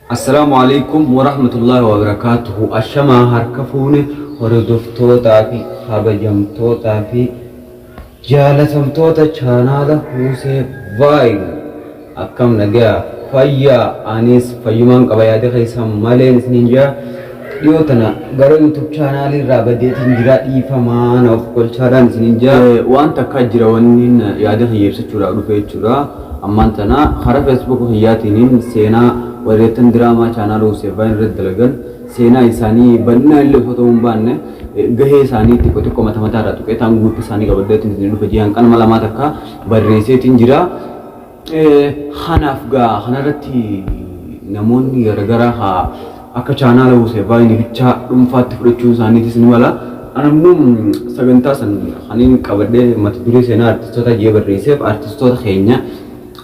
Assalaamu Aleeykum Warahmatullaahi Wabarakaatuhu Ashamaa harka fuune hordoftootaa fi kabajamtootaa fi jaalatamtoota chaanaala Huusee Vine akkam nagaya fayyaa anis fayyumaan qaba yaada keessan maleen isiniin jaa dhiyoo tana gara YouTube chaanaalii irraa badeetiin jira dhiifamaa na of kolchaadhaan isiniin jaa waan takkaa jira wanniin yaada kiyya ibsachuudhaaf dhufe jechuudha. Ammaan tana karaa Facebook kiyyaatiiniin seenaa warreettan diraamaa chaanaala Hussein Vine irratti dalagan seenaa isaanii bal'inaan illee osoo ta'uu hin baanne gahee isaanii xiqqo xiqqo mata mataa irraa tuqee taan guutuu isaanii qabadheetiin isin dhufe jiran qanama lamaa takka barreesseetiin jira. Kanaaf gaa kanarratti namoonni garagaraa haa akka chaanaala Hussein Vine bichaa dhuunfaatti fudhachuun isaaniitis ni mala. Ana immoo sagantaa san kaniin qabadhee mata duree seenaa artistoota jee barreesseef artistoota keenya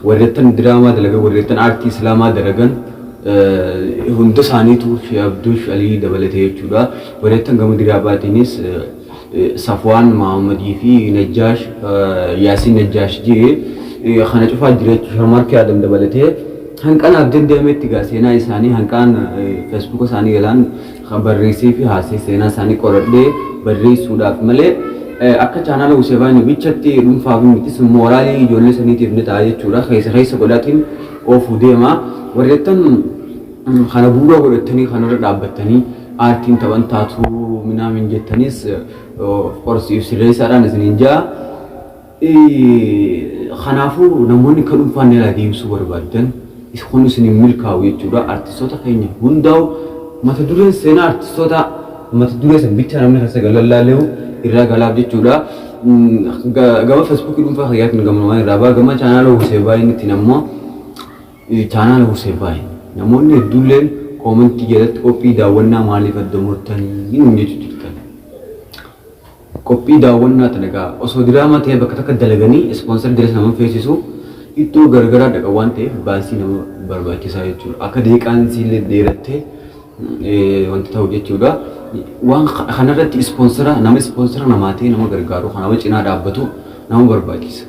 warreettan diraamaa dalagan warreettan aartii islaamaa dalagan hunda isaaniitu Shee Abduush Alii dabalatee jechuudha. Warreettan gama diraabaatiinis Safwaan Mahammadii fi Najjaash Yaasiin Najjaash jee kana cufaa jira jechuudha. Sharmaarkee Adam dabalatee hanqanaaf danda'ametti egaa seenaa isaanii hanqaan feesbuuka isaanii jalaan barreessee fi haasee seenaa isaanii qoradhee barreessuudhaaf malee akka chaanaala Huseebaanii bichatti dhuunfaaf mitis mooraalii ijoollee saniitiif ni ta'a jechuudha. Keessa keessa godhaatiin oofuu deema. Warreettan kana bu'uura godhattanii kanarra dhaabbattanii aartiin taphan taatu minaamin jettanis qorsiif sirreessaadhaan isiniin ja'a. Kanaafuu namoonni akka dhuunfaan na jalaa deebisuu barbaaddan kun isin hin milkaa'u jechuudha. Artistoota keenya hundaa'u mata dureen seenaa artistoota mata duree san bichaa namni keessa galalaaleu irraa galaaf jechuudha. Gama feesbuukii dhuunfaa kiyyaatiin gamanumaan irraa ba'a. Gama chaanaala Husee Baay'inittiin ammoo chaanaala Husee Baay'in namoonni hedduulleen koomentii jalatti qophii daawwannaa maaliif adda murtanii nuun jechuu jirtan. Qophii daawwannaa tana egaa osoo diraamaa ta'ee bakka takka dalaganii sponsor diras nama hin feesisu iddoo garagaraa dhaqan waan ta'eef baasii nama barbaachisaa jechuudha. Akka daqiiqaan isiillee dheerattee wanta ta'u jechuudha. Waan kanarratti ispoonsara nama ispoonsara namaa ta'ee nama gargaaru kan nama cinaa dhaabbatu nama barbaachisa.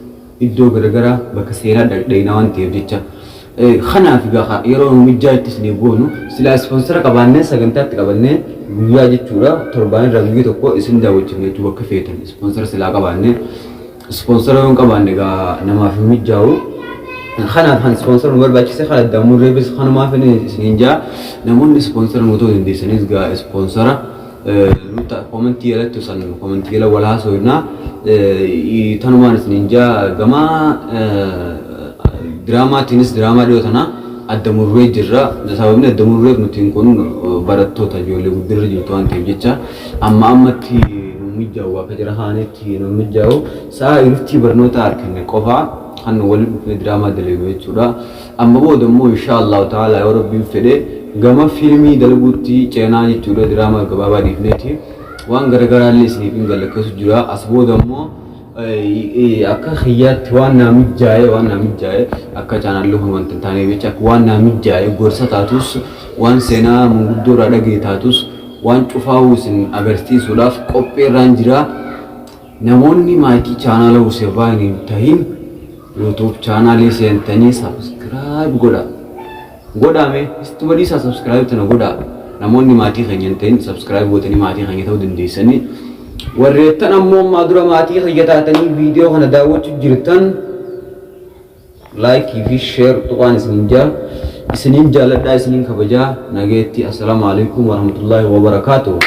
Iddoo garagaraa bakka seeraa dhaqdhaqnaa waan ta'eef jecha. Kanaaf egaa yeroo nu mijjaa itti isinii goonu silaa ispoonsara qabaannee sagantaa itti qabannee guyyaa jechuudha torbaan irraa guyyaa tokko isin daawwachiifna jechuu bakka feetan ispoonsara silaa qabaannee ispoonsara yoo hin qabaanne egaa namaaf hin mijjaa'u. Kanaaf kan ispoonsara nu barbaachise kan addaan murreefis kanumaaf isiniin jaa namoonni ispoonsara nu ta'uu dandeessanis egaa ispoonsara Komentii jalatti san komentii jala wal haasofna. Tanumaan isiniin jaa gama diraamaatiinis diraamaa dhiyoo tana adda murree jirra. Sababni adda murreef nuti kun barattoota ijoollee guddinarra jirtu waan ta'eef jecha amma ammatti nu mijaa'u akka jira kaanetti nu mijaa'u sa'a irtii barnoota arganne qofa kan waliin dhufnee diraamaa dalagnu jechuudha. Amma booda immoo inshaa Allahu ta'ala yoo Rabbiin fedhe gama fiilmii dalaguutti ceenaa jechuudha diraamaa gabaabaa dhiifneeti waan garagaraa illee isiniif hin gallakkisu jira as booda immoo akka kiyyaatti waan naa mijjaa'e waan naa mijjaa'e akka chaanaalli kun wanta hin taaneef jecha akka waan naa mijjaa'e gorsa taatus waan seenaa manguddoo irraa dhagaye taatus waan cufaa'uu isin agarsiisuudhaaf qopheerraan jira. Namoonni maatii chaanaala Husevine hin tahin YouTube chaanaalii seentanii subscribe godhaa. Godhaa mee ittuma dhiisaa subscribe tana godhaa. Namoonni maatii keenya hin tahin subscribe gootanii maatii keenya ta'uu dandeessanii. Warreettan ammoo ammaa dura maatii kiyya taatanii viidiyoo kana daawwachuu jirtan like fi share tuqaan isiniin jaa. Isiniin jaaladhaa isiniin kabajaa nageetti. Assalaamu alaikum warahmatullaahi wabarakaatuh.